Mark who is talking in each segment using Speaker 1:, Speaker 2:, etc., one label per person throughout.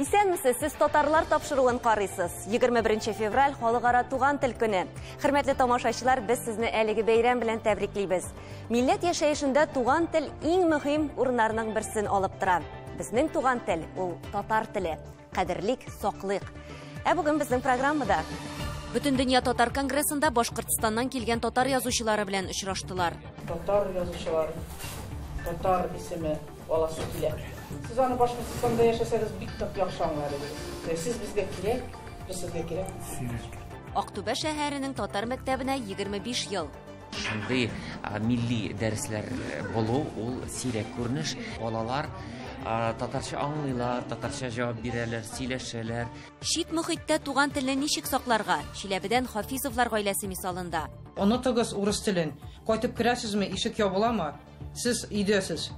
Speaker 1: Исәнмесез, сез татарлар тапшыруын карыйсыз. 21 февраль халыкара туган тел көне. Хөрмәтле тамашачылар, без сезне әлеге бәйрәм белән тәбриклибез. Милләт яшәешендә туган тел иң мөһим урыннарның берсен алып тора. Безнең туган тел ул татар теле. Кадерлик, саклыйк. Ә бүген безнең программада Бөтендөнья татар конгрессында Башкортстаннан килгән татар язучылары белән очраштылар.
Speaker 2: Татар язучылары татар исеме аласы килә. Сез аны Башкортстанда яшәсәгез бик нык яхшы аңлар идегез. Сез безгә кирәк, без сезгә кирәк.
Speaker 1: Актүбә шәһәренең татар мәктәбенә 25 ел.
Speaker 3: Шундый милли дәресләр булу ул сирәк күренеш. Балалар татарча аңлыйлар, татарча җавап бирәләр, сөйләшәләр.
Speaker 1: Чит мөхиттә туган телне ничек сакларга? Чиләбедән Хафизовлар гаиләсе мисалында.
Speaker 2: Онытыгыз урыс телен. Кайтып керәсезме, ишек ябыламы? Сез өйдәсез.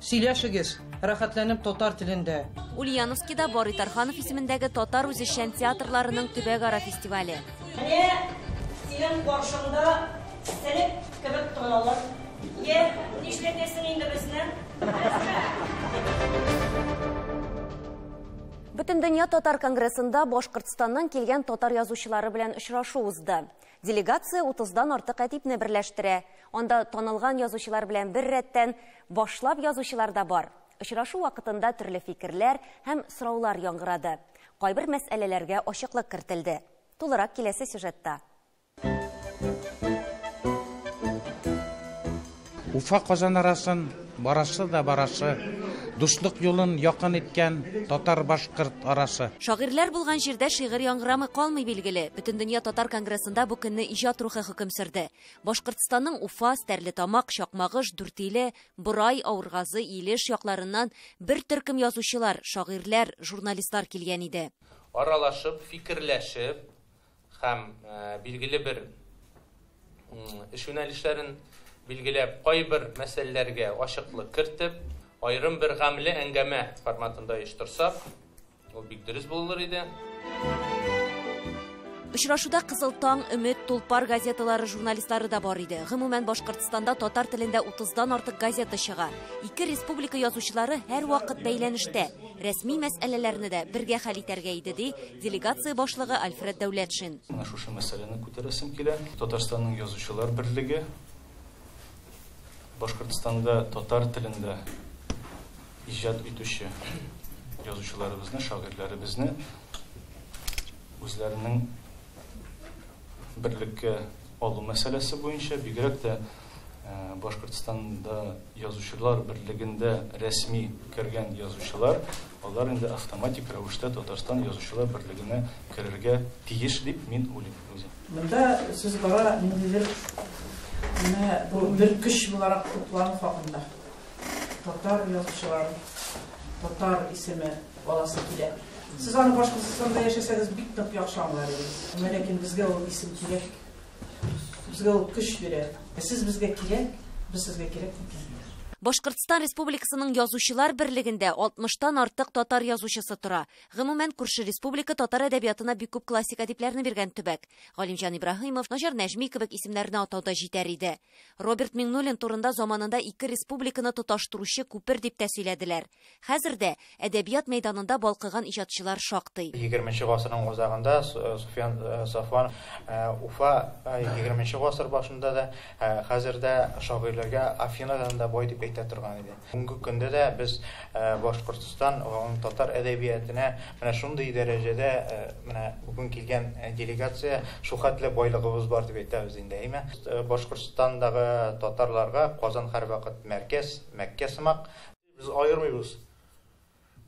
Speaker 2: Сөйләшегез, рәхәтләнеп татар телендә.
Speaker 1: Ульяновскида Барый Тарханов исемендәге татар үзешчән театрларының төбәкара фестивале.
Speaker 4: Менә синең каршыңда селек кебек торалар. Йә, нишләтәсең инде безне?
Speaker 1: Бөтендөнья татар конгрессында Башкортстаннан килгән татар язучылары белән очрашу узды. Делегация 30-дан артык әдипне берләштерә. Анда танылган язучылар белән бер рәттән башлап язучылар да бар. Очрашу вакытында төрле фикерләр һәм сораулар яңгырады. Кайбер мәсьәләләргә ачыклык кертелде. Тулырак киләсе сюжетта.
Speaker 5: Уфа Казан арасын барасы да барасы, дуслык юлын якын иткән татар-башкорт арасы.
Speaker 1: Шагыйрьләр булган җирдә шигырь яңгырамый калмый билгеле. Бөтендөнья татар конгрессында бу көнне иҗат рухы хөкем сөрде. Башкортстанның Уфа, Стәрлетамак, Чакмагыш, Дүртөйле, Борай, Авыргазы, Илеш якларыннан бер төркем язучылар, шагыйрьләр, журналистлар килгән иде.
Speaker 6: Аралашып, фикерләшеп һәм билгеле бер эш юнәлешләрен билгеләп, кайбер мәсьәләләргә ачыклык кертеп, аерым бер гамьле әңгәмә форматында оештырсак, ул бик дөрес булыр иде.
Speaker 1: Очрашуда Кызыл таң, Өмет, Тулпар газеталары журналистлары да бар иде. Гомумән, Башкортстанда татар телендә 30-дан артык газета чыга. Ике республика язучылары һәрвакыт бәйләнештә. Рәсми мәсьәләләрне дә бергә хәл итәргә иде, ди делегация башлыгы Альфред Дәүләтшин.
Speaker 7: Менә шушы мәсьәләне күтәрәсем килә. Татарстанның язучылар берлеге Башкортстанда татар телендә иҗат итүче язучыларыбызны, шагыйрьләребезне үзләренең берлеккә алу мәсьәләсе буенча, бигрәк тә Башкортстанда язучылар берлегендә рәсми кергән язучылар, алар инде автоматик рәвештә Татарстан язучылар берлегенә керергә тиеш дип мин уйлыйм үзем.
Speaker 2: Монда сүз бара ниндидер менә бу бер көч буларак туплану хакында. Татар язучылары татар исеме аласы килә. Сез аны Башкортстанда яшәсәгез бик нык яхшы аңлар идегез. Әмма ләкин безгә ул исем кирәк. Безгә ул көч бирә. Сез безгә кирәк, без сезгә кирәк микән?
Speaker 1: Башкортстан Республикасының язучылар берлегендә 60-тан артык татар язучысы тора. Гомумән, күрше республика татар әдәбиятына бик күп классик әдипләрне биргән төбәк. Галимҗан Ибраһимов, Наҗар Нәҗми кебек исемнәрне атау да җитәр иде. Роберт Миңнуллин турында заманында ике республиканы тоташтыручы күпер дип тә сөйләделәр. Хәзер дә әдәбият мәйданында балкыган иҗатчылар шактый.
Speaker 8: 20 гасырның азагында Суфиян Сафуанов Уфа 20 гасыр башында да, хәзер дә шагыйрьләргә Афинадан да бай дип әйтә торган иде. Бүгенге көндә дә без Башкортстан татар әдәбиятына менә шундый дәрәҗәдә менә бүген килгән делегация шул хәтле байлыгыбыз бар дип әйтәбез инде, әйме? Башкортстандагы татарларга Казан һәрвакыт мәркәз, Мәккә сымак.
Speaker 9: Без аермыйбыз.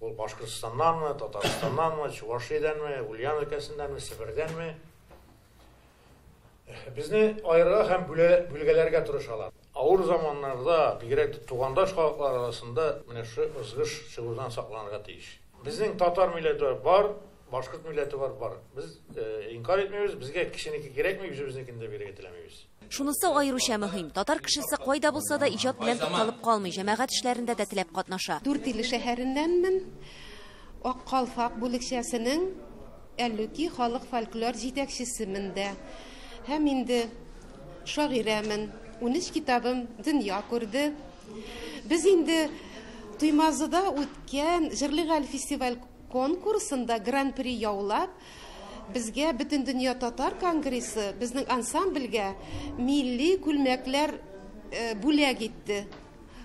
Speaker 9: Ул Башкортстаннанмы, Татарстаннанмы, Чувашиядәнме, Ульян өлкәсеннәнме, Себердәнме? Безне аерырга һәм бүлгәләргә тырышалар. Авыр заманнарда, бигрәк тә тугандаш халыклар арасында менә шушы ызгыш чыгудан сакланырга тиеш. Безнең татар милләте бар, башкорт милләте бар, бар. Без инкар итмибез, безгә кешенеке кирәкми, үзебезнекен дә бирергә теләмибез.
Speaker 1: Шунысы аеруча мөһим, татар кешесе кайда булса да иҗат белән тукталып калмый, җәмәгать эшләрендә дә теләп катнаша.
Speaker 10: Дүртөйле шәһәреннәнмен, Ак калфак бүлекчәсенең Әллүки халык фольклор җитәкчесемен дә. Һәм инде шагыйрәмен. 13 китабым дөнья күрде. Без инде Туймазыда үткән Җырлыйк әле фестиваль конкурсында гран-при яулап, безгә Бөтендөнья татар конгрессы безнең ансамбльгә милли күлмәкләр бүләк итте.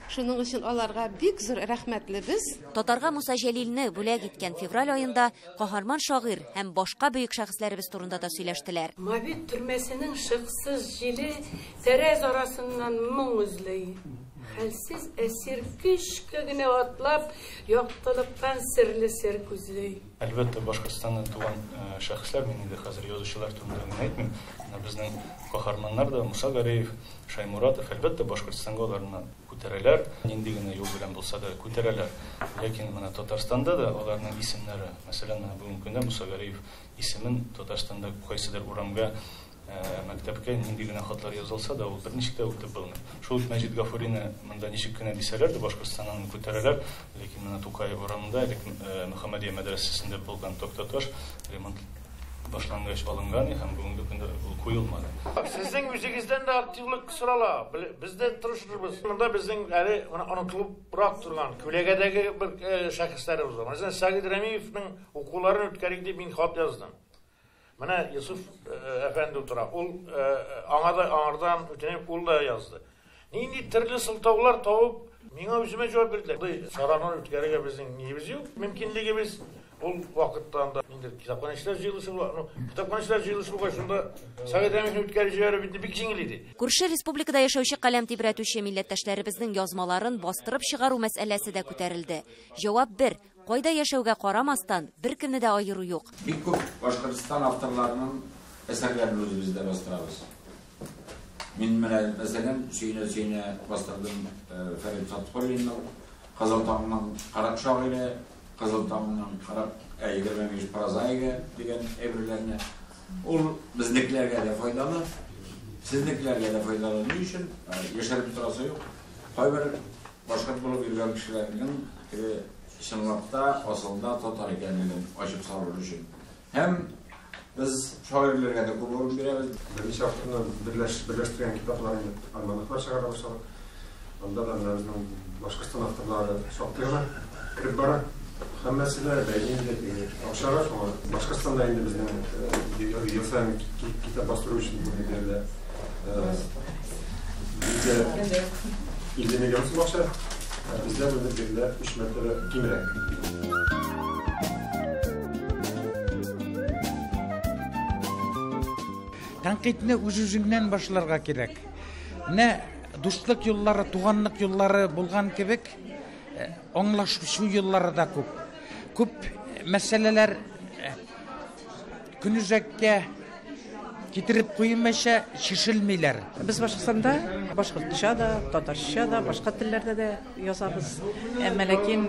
Speaker 10: Шуның өчен аларга бик зур рәхмәтлебез.
Speaker 1: Татарга Муса Җәлилне бүләк иткән февраль аенда каһарман шагыйрь һәм башка бөек шәхесләребез турында да сөйләштеләр.
Speaker 11: Мобит төрмәсенең шыксыз җиле тәрәз арасыннан моң эзли. Хәлсез әсир көчкә генә атлап, яктылыктан серле сер күзли.
Speaker 7: Әлбәттә, Башкортстаннан туган шәхесләр, мин инде хәзер язучылар турында гына әйтмим. Менә безнең каһарманнар да, Муса Гәрәев, Шаймуратов, әлбәттә, Башкортстанга аларны күтәрәләр, нинди генә юл белән булса да күтәрәләр. Ләкин менә Татарстанда да аларның исемнәре, мәсәлән, менә бүгенге көндә Муса Гәрәев исемен Татарстанда кайсыдыр урамга, мәктәпкә нинди генә хатлар язылса да, ул берничек тә үтеп булмый. Шул ук Мәҗит Гафурины монда ничек кенә дисәләр дә, Башкортстаннан күтәрәләр, ләкин менә Тукай урамында, элек Мөхәммәдия мәдрәсәсендә булган Токтаташ ремонт башлангач алынган һәм бүгенге көндә ул куелмады.
Speaker 9: Сезнең үзегездән дә активлык сорала. Без дә тырышырбыз. Монда безнең әле онытылыбрак торган күләгәдәге бер шәхесләребез бар. Мәсәлән, Сәгыйть Рәмиевнең укуларын үткәрик дип мин хат яздым. Менә Юсуф әфәнде утыра. Ул аңа да аңардан үтенеп ул да язды. Нинди төрле сылтаулар табып, миңа үземә җавап бирделәр. Бу чараны үткәрергә безнең ниебез юк, мөмкинлегебез. Ул вакытта анда ниндидер китапханәчеләр җыелышы була. Ну, китапханәчеләр җыелышы булгач, шунда Сәгыйть Рәмиевне үткәреп җибәрү бит бик җиңел иде.
Speaker 1: Күрше республикада яшәүче каләм тибрәтүче милләттәшләребезнең язмаларын бастырып чыгару мәсьәләсе дә күтәрелде. Җавап бер: кайда яшәүгә карамастан, беркемне дә аеру юк.
Speaker 12: Бик күп Башкортстан авторларының әсәрләрен үзебездә бастырабыз. Мин менә, мәсәлән, сөенә-сөенә бастырдым Фәрит Фатхуллинның Кызыл таңның 40 шагыйре, Кызыл таңның 25 прозаигы дигән әйберләрне. Ул безнекеләргә дә файдалы, сезнекеләргә дә файдалы. Ни өчен? Яшереп торасы юк. Кайбер башкорт булып йөргән кешеләрнең чынлап та асылда татар икәнлеген ачып салыр өчен. Һәм без шагыйрьләргә дә күп урын бирәбез.
Speaker 13: Берничә авторны берләштергән китаплар инде альманахлар чыгара башладык. Анда да менә безнең Башкортстан авторлары шактый гына кереп бара. Һәммәсе дә бәйле инде акчага, шуңа Башкортстанда инде безнең ел саен китап бастыру өчен бүлеп бирелә. Бездә 50 миллион сум акча, бездә бүлеп бирелә 3 мәртәбә кимрәк.
Speaker 5: Тәнкыйтьне үз-үзеңнән башларга кирәк. Менә дуслык юллары, туганлык юллары булган кебек, аңлашу юллары да күп. Күп мәсьәләләр көнүзәккә китереп куелмыйча чишелмиләр.
Speaker 2: Без Башкортстанда башкортча да, татарча да, башка телләрдә дә язабыз. Әмма ләкин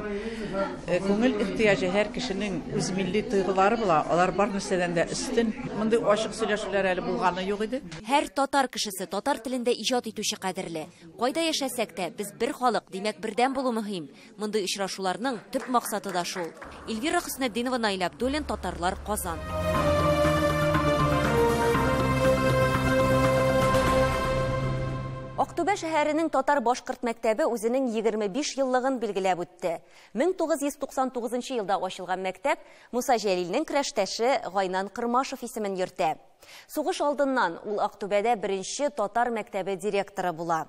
Speaker 2: күңел ихтыяҗы һәр кешенең үз милли тойгылары була, алар бар нәрсәдән дә өстен. Мондый ачык сөйләшүләр әле булганы юк иде.
Speaker 1: Һәр татар кешесе татар телендә иҗат итүче кадерле. Кайда яшәсәк тә, без бер халык, димәк, бердәм булу мөһим. Мондый очрашуларның төп максаты да шул. Эльвира Хөснетдинова, Наил Абдуллин, Татарлар, Казан. Актүбә шәһәренең татар-башкорт мәктәбе үзенең 25 еллыгын билгеләп үтте. 1999 елда ачылган мәктәп Муса Җәлилнең көрәштәше Гайнан Кырмашев исемен йөртә. Сугыш алдыннан ул Актүбәдә беренче татар мәктәбе директоры була.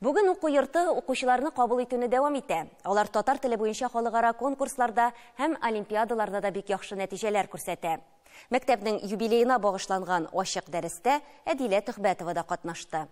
Speaker 1: Бүген уку йорты укучыларны кабул итүне дәвам итә. Алар татар теле буенча халыкара конкурсларда һәм олимпиадаларда да бик яхшы нәтиҗәләр күрсәтә. Мәктәпнең юбилеена багышланган ачык дәрестә Әдилә Төхбәтова да катнашты.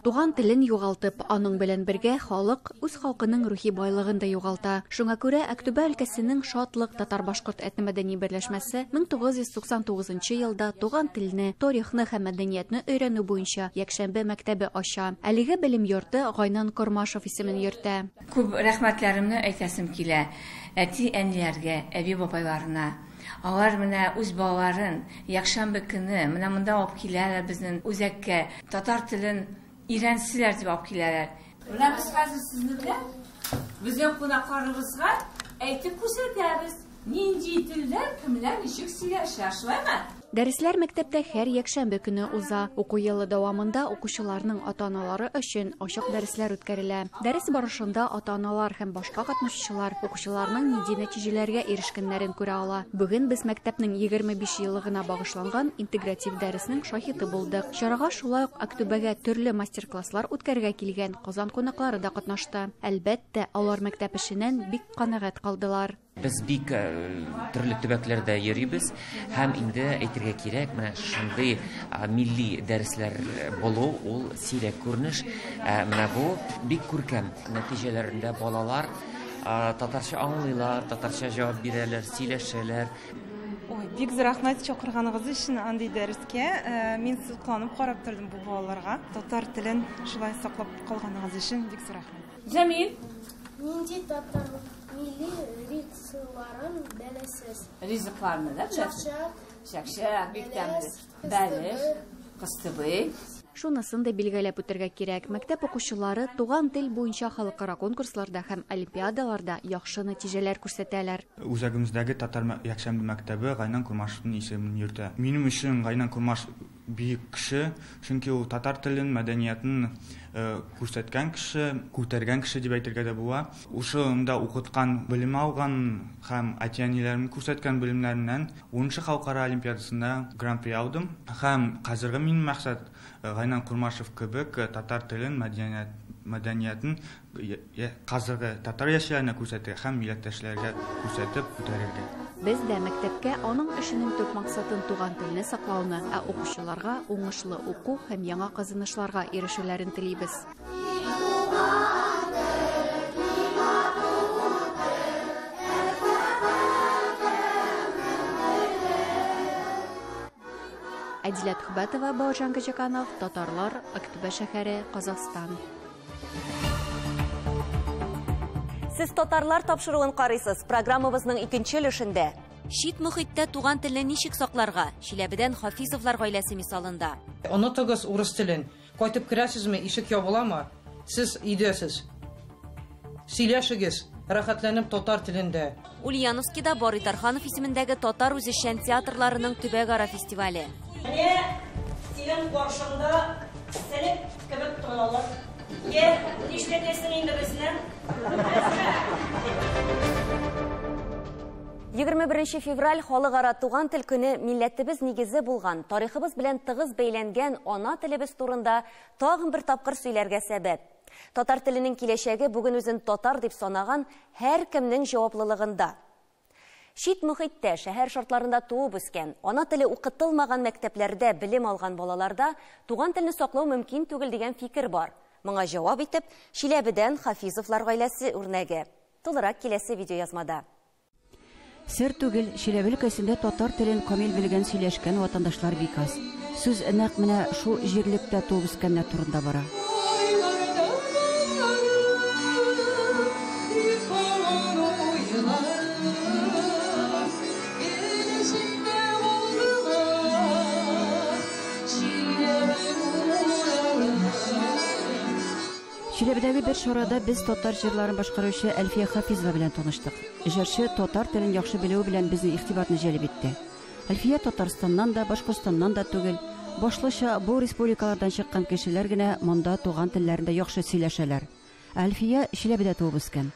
Speaker 14: Туган телен югалтып, аның белән бергә халык үз халкының рухи байлыгын да югалта. Шуңа күрә Актүбә өлкәсенең Шатлык татар-башкорт этномәдәни берләшмәсе 1999 елда туган телне, тарихны һәм мәдәниятне өйрәнү буенча якшәмбе мәктәбе ача. Әлеге белем йорты Гайнан Кормашев исемен йөртә.
Speaker 15: Күп рәхмәтләремне әйтәсем килә әти-әниләргә, әби-бабайларына. Алар менә үз балаларын якшәмбе көне менә монда алып киләләр безнең үзәккә. Татар телен өйрәнсеннәр дип алып киләләр.
Speaker 16: Менә без хәзер сезне белән безнең кунакларыбызга әйтеп күрсәтәбез, нинди телдә кемнәр ничек сөйләшә, шулаймы?
Speaker 14: Дәресләр мәктәптә һәр якшәмбе көне уза. Уку елы дәвамында укучыларның ата-аналары өчен ачык дәресләр үткәрелә. Дәрес барышында ата-аналар һәм башка катнашучылар укучыларның нинди нәтиҗәләргә ирешкәннәрен күрә ала. Бүген без мәктәпнең 25 еллыгына багышланган интегратив дәреснең шаһиты булдык. Чарага шулай ук Актүбәгә төрле мастер-класслар үткәрергә килгән Казан кунаклары да катнашты. Әлбәттә, алар мәктәп эшеннән бик канәгать калдылар.
Speaker 3: Без бик төрле төбәкләрдә йөрибез һәм инде әйтергә кирәк, менә шундый милли дәресләр булу ул сирәк күренеш. Менә бу бик күркәм. Нәтиҗәләрендә балалар татарча аңлыйлар, татарча җавап бирәләр, сөйләшәләр.
Speaker 17: Ой, бик зур рәхмәт чакырганыгыз өчен андый дәрескә. Мин сокланып карап тордым бу балаларга. Татар телен шулай саклап калганыгыз өчен бик зур рәхмәт.
Speaker 16: Җәмил.
Speaker 18: Нинди татар милли ризыкларын беләсез?
Speaker 16: Ризыкларны да беләсез?
Speaker 18: Чәкчәк.
Speaker 16: Чәкчәк, бик тәмле. Бәлеш, кыстыбый.
Speaker 14: Шунысын да билгеләп үтәргә кирәк, мәктәп укучылары туган тел буенча халыкара конкурсларда һәм олимпиадаларда яхшы нәтиҗәләр күрсәтәләр.
Speaker 19: Үзәгебездәге татар якшәмбе мәктәбе Гайнан Курмашевның исемен йөртә. Минем өчен Гайнан Курмаш бөек кеше, чөнки ул татар телен, мәдәниятен күрсәткән кеше, күтәргән кеше дип әйтергә дә була. Ушында укыткан, белем алган һәм әти-әниләрем күрсәткән белемнәреннән 10нчы халыкара олимпиадасында гран-при алдым. Һәм хәзерге минем максат Гайнан Курмашев кебек татар телен, мәдәниятен хәзерге татар яшьләренә күрсәтергә һәм милләттәшләргә күрсәтеп күтәрергә.
Speaker 14: Без дә мәктәпкә аның эшенең төп максатын туган телне саклауны, ә укучыларга уңышлы уку һәм яңа казанышларга ирешүләрен телибез. Әдилә Түхбәтова, Бауыржан Качаканов, Татарлар, Актүбә шәһәре, Казахстан.
Speaker 1: Сез Татарлар тапшыруын карыйсыз. Программабызның икенче өлешендә. Чит мөхиттә туган телне ничек сакларга? Чиләбедән Хафизовлар гаиләсе мисалында.
Speaker 2: Онытыгыз урыс телен. Кайтып керәсезме, ишек ябыламы? Сез өйдәсез. Сөйләшегез, рәхәтләнеп татар телендә.
Speaker 1: Ульяновскида Барый Тарханов исемендәге татар үзешчән театрларының төбәкара фестивале.
Speaker 4: Менә синең каршыңда селек кебек торалар. Йә, нишләтәсең инде безне?
Speaker 1: 21 февраль халыкара туган тел көне милләтебез нигезе булган, тарихыбыз белән тыгыз бәйләнгән ана телебез турында тагын бер тапкыр сөйләргә сәбәп. Татар теленең киләчәге бүген үзен татар дип санаган һәр кемнең җаваплылыгында. Чит мөхиттә, шәһәр шартларында туып үскән, ана теле укытылмаган мәктәпләрдә белем алган балаларда туган телне саклау мөмкин түгел дигән фикер бар. Моңа җавап итеп, Чиләбедән Хафизовлар гаиләсе үрнәге. Тулырак киләсе видеоязмада.
Speaker 20: Сер түгел, Чиләбе өлкәсендә татар телен камил белгән сөйләшкән ватандашлар бик аз. Сүз нәкъ менә шул җирлектә туып үскәннәр турында бара. Чиләбедәге бер чарада без татар җырларын башкаручы Әлфия Хафизова белән таныштык. Җырчы татар телен яхшы белүе белән безнең игътибарны җәлеп итте. Әлфия Татарстаннан да, Башкортстаннан да түгел. Башлыча бу республикалардан чыккан кешеләр генә монда туган телләрендә яхшы сөйләшәләр. Әлфия Чиләбедә туып үскән.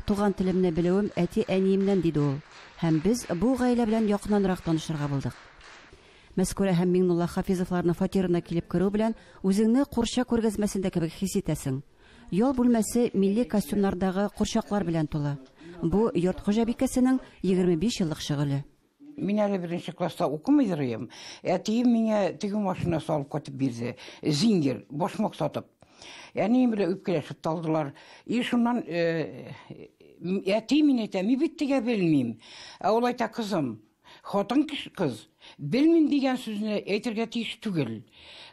Speaker 20: Туган телемне белүем әти-әниемнән, диде ул. Һәм без бу гаилә белән якыннанрак танышырга булдык. Мәскүрә һәм Миңнулла Хафизовларның фатирына килеп керү белән үзеңне курчак күргәзмәсендә кебек хис итәсең. Ял бүлмәсе милли костюмнардагы курчаклар белән тулы. Бу йорт хуҗабикәсенең 25 еллык шөгыле.
Speaker 21: Мин әле беренче класста укымыйдыр идем. Әтием миңа тегү машинасы алып кайтып бирде. Зингер, башмак сатып. Әнием белән үпкәләшеп талдылар. И шуннан әти мин әйтә, мин бит тегә белмим. Ә ул әйтә, кызым, хатын кыз, белмим дигән сүзне әйтергә тиеш түгел.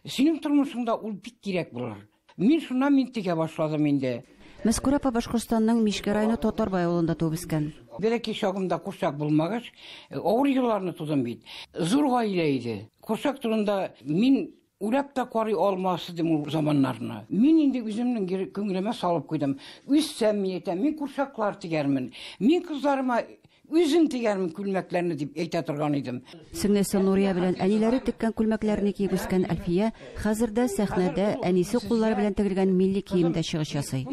Speaker 21: Синең тормышыңда ул бик кирәк булыр. Мин шуннан мин тегә башладым инде.
Speaker 20: Мәскүрә апа Башкортстанның Мишкә районы Татарбай авылында туып үскән.
Speaker 21: Бәләкәй чагымда курчак булмагач, авыр елларны тудым бит. Зур гаилә иде. Курчак турында мин уйлап та карый алмас идем ул заманнарны. Мин инде үземнең күңелемә салып куйдым. Үссәм, мин әйтәм, мин курчаклар тегәрмен. Мин кызларыма Үзем тегәрмен күлмәкләрне дип әйтә торган идем.
Speaker 20: Сеңлесе Нурия белән әниләре теккән күлмәкләрне киеп үскән Әлфия хәзер дә сәхнәдә әнисе куллары белән тегелгән милли киемдә чыгыш ясый.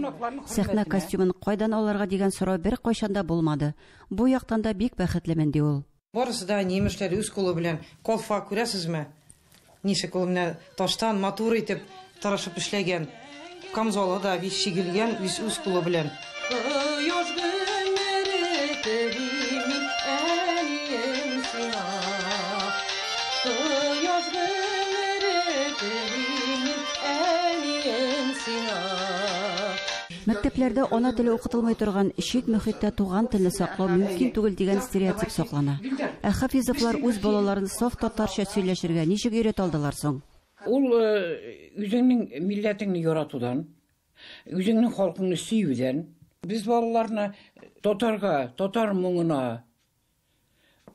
Speaker 20: Сәхнә костюмын кайдан алырга дигән сорау беркайчан да булмады. Бу яктан да бик бәхетлемен, ди ул.
Speaker 6: Барысы да әнием эшләде үз кулы белән. Калфа, күрәсезме? Ничек ул менә таштан матур итеп тырышып эшләгән. Камзолы да бик чигелгән үз үз кулы белән. Кояш гомере телим мин, әнием сиңа. Кояш гомере телим мин, әнием сиңа.
Speaker 20: Мәктәпләрдә ана теле укытылмый торган чит мөхиттә туган телне саклау мөмкин түгел дигән стереотип саклана. Ә Хафизовлар үз балаларын саф татарча сөйләшергә ничек өйрәтә алдылар соң?
Speaker 21: Ул үзеңнең милләтеңне яратудан, үзеңнең халкыңны сөюдән. Без балаларны татарга, татар моңына,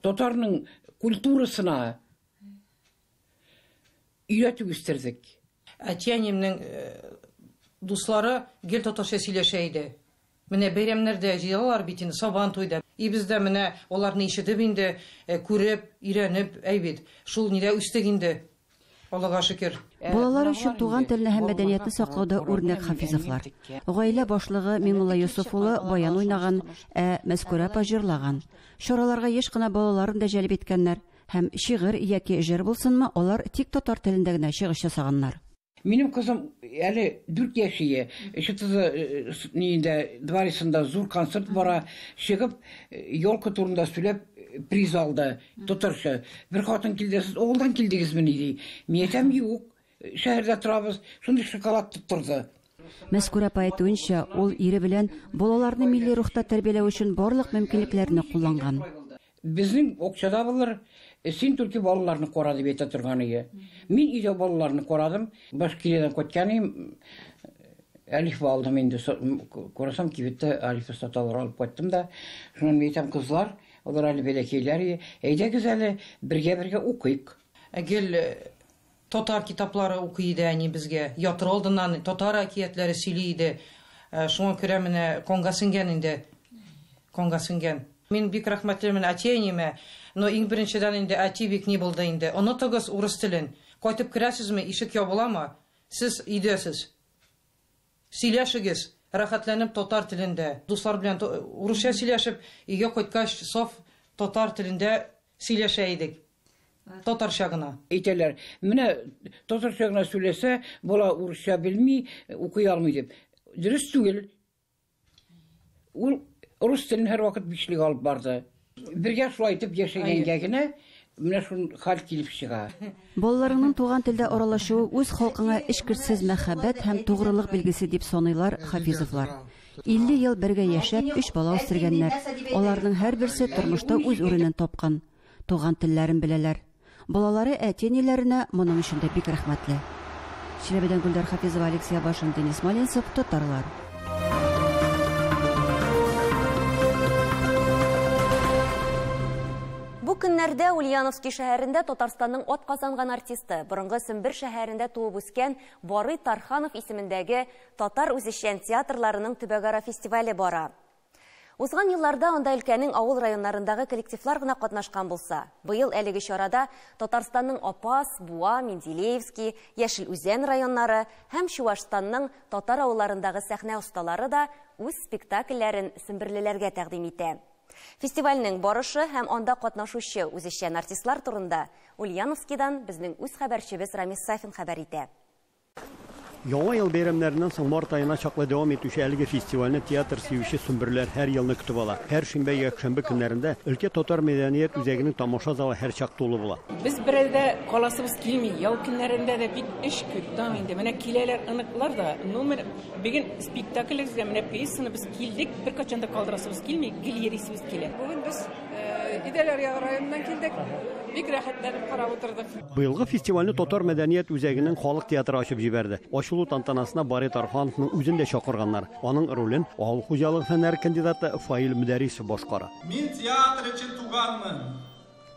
Speaker 21: татарның культурасына өйрәтеп үстердек.
Speaker 6: Әти-әниемнең дуслары гел татарча сөйләшә иде. Менә бәйрәмнәрдә җыелалар бит инде, Сабан туйда. И без дә менә аларны ишетеп инде, күреп, өйрәнеп, әй бит, шул нидә үстек инде. Аллага шөкер.
Speaker 20: Балалар өчен туган телне һәм мәдәниятне саклауда үрнәк Хафизовлар. Гаилә башлыгы Миңнулла Йосыф улы баян уйнаган, ә Мәскүрә апа җырлаган. Чараларга еш кына балаларын да җәлеп иткәннәр. Һәм шигырь яки җыр булсынмы, алар тик татар телендә генә чыгыш ясаганнар.
Speaker 21: Минем кызым әле 4 яшие, ЧТЗ ниендә, дворецында зур концерт бара, чыгып, елка турында сөйләп, приз алды, татарча. Бер хатын килде, сез авылдан килдегезмени, ди. Мин әйтәм, юк, шәһәрдә торабыз, шундый шоколад тоттырды.
Speaker 20: Мәскүрә апа әйтүенчә, ул ире белән балаларны милли рухта тәрбияләү өчен барлык мөмкинлекләрне кулланган.
Speaker 21: Безнең акча да булыр, син только балаларны кара дип әйтә торган иде. Мин өйдә балаларны карадым, Башкириядән кайткан идем, әлифба алдым инде, карасам кибеттә әлифба саталар, алып кайттым да. Шуннан мин әйтәм, кызлар, алар әле бәләкәйләр иде, әйдәгез әле бергә-бергә укыйк.
Speaker 6: Гел татар китаплары укый иде әни безгә. Ятыр алдыннан татар әкиятләре сөйли иде. Шуңа күрә менә канга сеңгән инде. Канга сеңгән. Мин бик рәхмәтлемен әти-әниемә, но иң беренчедән инде әти бик ни булды инде. Онытыгыз урыс телен. Кайтып керәсезме, ишек ябыламы? Сез өйдәсез. Сөйләшегез, рәхәтләнеп татар телендә. Дуслар белән урысча сөйләшеп, өйгә кайткач саф татар телендә сөйләшә идек. Татарча гына.
Speaker 21: Әйтәләр, менә татарча гына сөйләсә, бала урысча белми, укый алмый дип. Дөрес түгел. Ул рус телен һәрвакыт бишлек алып барды. Бергә шулай итеп яшәгәнгә генә менә шул хәл килеп чыга.
Speaker 20: Балаларының туган телдә аралашуы үз халкыңа эчкерсез мәхәббәт һәм тугрылык билгесе дип саныйлар Хафизовлар. 50 ел бергә яшәп, 3 бала үстергәннәр. Аларның һәрберсе тормышта үз урынын тапкан. Туган телләрен беләләр. Балалары әти-әниләренә моның өчен дә бик рәхмәтле. Чиләбедән Гөлдар Хафизова, Алексей Абашин, Денис Малинцев, Татарлар.
Speaker 1: Бу көннәрдә Ульяновский шәһәрендә Татарстанның атказанган артисты, борынгы Сембер шәһәрендә туып үскән Барый Тарханов исемендәге татар үзешчән театрларының төбәкара фестивале бара. Узган елларда анда өлкәнең авыл районнарындагы коллективлар гына катнашкан булса, быел әлеге чарада Татарстанның Апас, Буа, Менделеевский, Яшел Үзән районнары һәм Чуашстанның татар авылларындагы сәхнә осталары да үз спектакльләрен семберлеләргә тәкъдим итә. Фестивальнең барышы һәм анда катнашучы үзешчән артистлар турында Ульяновскийдан безнең үз хәбәрчебез Рамис Сафин хәбәр итә.
Speaker 22: Яңа ел бәйрәмнәреннән соң март аена чаклы дәвам итүче әлеге фестивальне театр сөюче сөмберләр һәр елны көтеп ала. Һәр шимбә якшәмбе көннәрендә өлкә татар мәдәният үзәгенең тамаша залы һәрчак тулы була.
Speaker 23: Без берәүдә каласыбыз килми. Ял көннәрендә дә бик эш күп там инде. Менә киләләр ыныклар да. Номер бүген спектаклегезгә менә пьесаны без килдек, беркайчан да калдырасыбыз килми, гел йөрисебез килә.
Speaker 24: Бүген без Идел аръягы районыннан килдек. Бик рәхәтләнеп карап утырдык.
Speaker 22: Быелгы фестивальне татар мәдәният үзәгенең халык театры ачып җибәрде. Ачылу тантанасына Барый Тархановның үзен дә чакырганнар. Аның ролен авыл хуҗалыгы фәннәре кандидаты Фаил Мөдәрисов башкара.
Speaker 25: Мин театр өчен туганмын.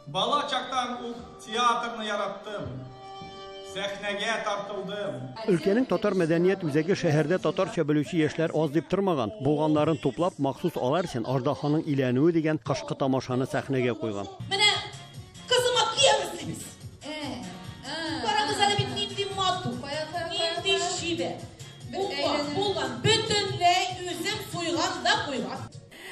Speaker 25: Бала чактан ук театрны яраттым.
Speaker 7: Сәхнәгә тартылдым.
Speaker 22: Өлкәнең татар мәдәният үзәге шәһәрдә татарча белүче яшьләр аз дип тормаган. Булганнарын туплап, махсус алар өчен Аждаһаның иләнүе дигән кышкы тамашаны сәхнәгә куйган.
Speaker 8: Менә кызыма кияү эзлибез. Карагыз әле бит нинди матур, нинди чибәр. Булган, булган, бөтенләй үзем суйган да куйган.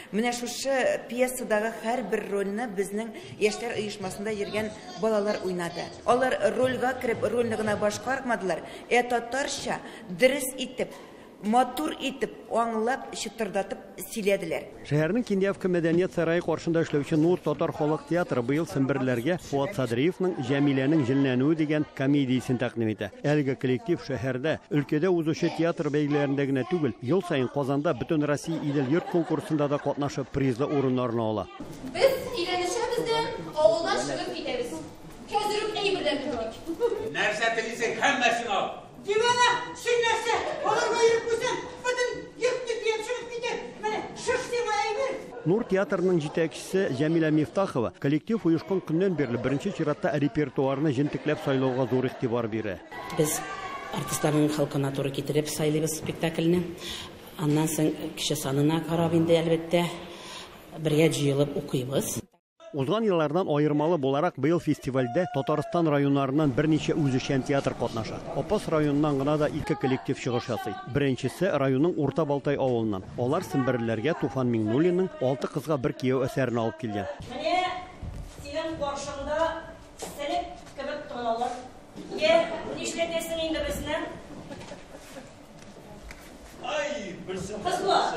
Speaker 10: Менә шушы пьесадагы һәрбер рольне безнең яшьләр оешмасында йөргән балалар уйнады. Алар рольгә кереп, рольне гына башкармадылар, ә татарча дөрес итеп, матур итеп, аңлап, чытырдатып сөйләделәр.
Speaker 22: Шәһәрнең Киндяевка мәдәният сарае каршында эшләүче Нур татар халык театры быел семберләргә Фуат Садриевның Җәмиләнең җенләнүе дигән комедиясен тәкъдим итә. Әлеге коллектив шәһәрдә, өлкәдә узучы театр бәйгеләрендә генә түгел, ел саен Казанда Бөтенроссия Идел-йорт конкурсында да катнашып, призлы урыннарны ала.
Speaker 8: Без өйләнешәбез дә авылдан чыгып китәбез. Хәзер үк әйберләрне төйик.
Speaker 7: Нәрсә телисең, һәммәсен ал.
Speaker 8: Дивана, син нәрсә? Аларга йөреп куйсаң, бөтен йортны төяп чыгып китәр. Менә шыш сиңа әйбер.
Speaker 22: Нур театрының җитәкчесе Җәмилә Мифтахова коллектив оешкан көннән бирле беренче чиратта репертуарны җентекләп сайлауга зур игътибар бирә.
Speaker 11: Без артистларның холкына туры китереп сайлыйбыз спектакльне. Аннан соң кеше санына карап инде, әлбәттә, бергә җыелып укыйбыз.
Speaker 22: Узган еллардан аермалы буларак, быел фестивальдә Татарстан районнарыннан берничә үзешчән театр катнаша. Апас районыннан гына да ике коллектив чыгыш ясый. Беренчесе районның Урта Балтай авылыннан. Алар семберләргә Туфан Миңнуллинның Алты кызга бер кияү әсәрен алып килгән.
Speaker 4: Менә синең каршыңда селек кебек торалар. Йә, нишләтәсең инде безне?
Speaker 7: Ай, берсе
Speaker 4: Кызлар,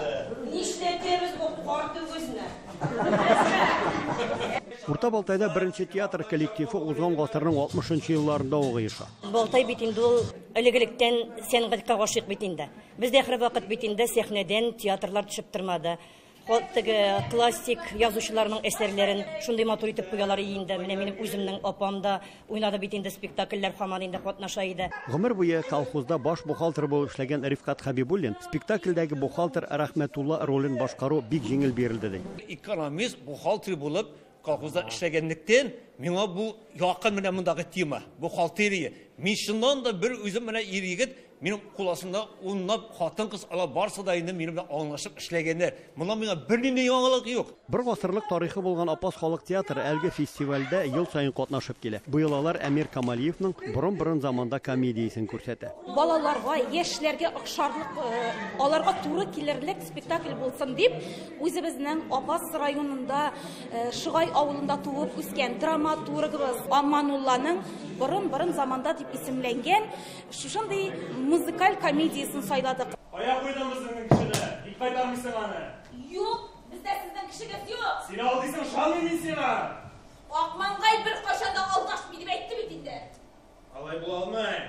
Speaker 4: нишләтәбез бу карт үгезне?
Speaker 22: Урта Балтайда беренче театр коллективы узган гасырның 60 елларында ук оеша.
Speaker 4: Балтай бит инде ул элек-электән сәнгатькә гашыйк бит инде. Бездә һәрвакыт бит инде сәхнәдән театрлар төшеп тормады. Теге классик язучыларның әсәрләрен шундый матур итеп куялар инде. Менә минем үземнең апам да уйнады бит инде спектакльләр, һаман инде катнаша иде.
Speaker 22: Гомер буе колхозда баш бухгалтер булып эшләгән Рифкат Хабибуллин спектакльдәге бухгалтер Рәхмәтулла ролен башкару бик җиңел бирелде ди.
Speaker 25: Экономист, бухгалтер булып колхозда эшләгәнлектән миңа бу якын менә мондагы тема, бухгалтерия. Мин чыннан да бер үзем менә ир егет, минем кул астында унлап хатын-кыз ала барсы да инде минем белән аңлашып эшләгәннәр. Монда миңа бернинди яңалык юк.
Speaker 22: Бер гасырлык тарихы булган Апас халык театры әлеге фестивальдә ел саен катнашып килә. Быел алар Әмир Камалиевның Борын-борын заманда комедиясен күрсәтә.
Speaker 26: Балаларга, яшьләргә охшарлык, аларга туры килерлек спектакль булсын дип, үзебезнең Апас районында, Шыгай авылында туып үскән драматургыбыз Аманулланың Борын-борын заманда дип исемләнгән шушындый музыкаль комедиясен сайладык.
Speaker 7: Кая куйдың безнең кешене? Ник кайтармыйсың аны?
Speaker 8: Юк, бездә сезнең кешегез юк.
Speaker 7: Син алдыйсың, ышанмыйм мин сиңа.
Speaker 8: Акмаңгай бер кайчан да алдашмый дип әйтте бит инде.
Speaker 7: Алай була алмый.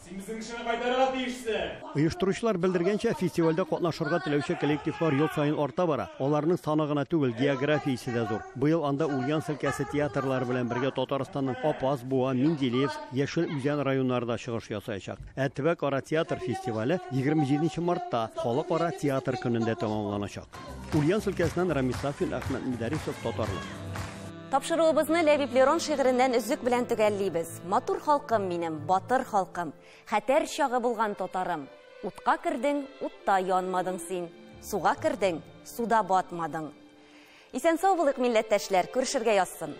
Speaker 7: Син безнең кешене кайтарырга тиешсең.
Speaker 22: Оештыручылар белдергәнчә, фестивальдә катнашырга теләүче коллективлар ел саен арта бара. Аларның саны гына түгел, географиясе дә зур. Быел анда Ульяновск өлкәсе театрлары белән бергә Татарстанның Апас, Буа, Менделеевск, Яшел Үзән районнарында чыгыш ясаячак. Ә төбәкара театр фестивале 27 мартта Халыкара театр көнендә тәмамланачак. Ульяновск өлкәсеннән Рамис Сафин, Әхмәт Мидарисов, Татарлар.
Speaker 1: Тапшыруыбызны Ләбиб Лерон шигыреннән өзек белән төгәллибез. Матур халкым минем, батыр халкым, хәтәр чагы булган татарым. Утка кердең, утта янмадың син. Суга кердең, суда батмадың. Исән сау булыйк, милләттәшләр, күрешергә язсын.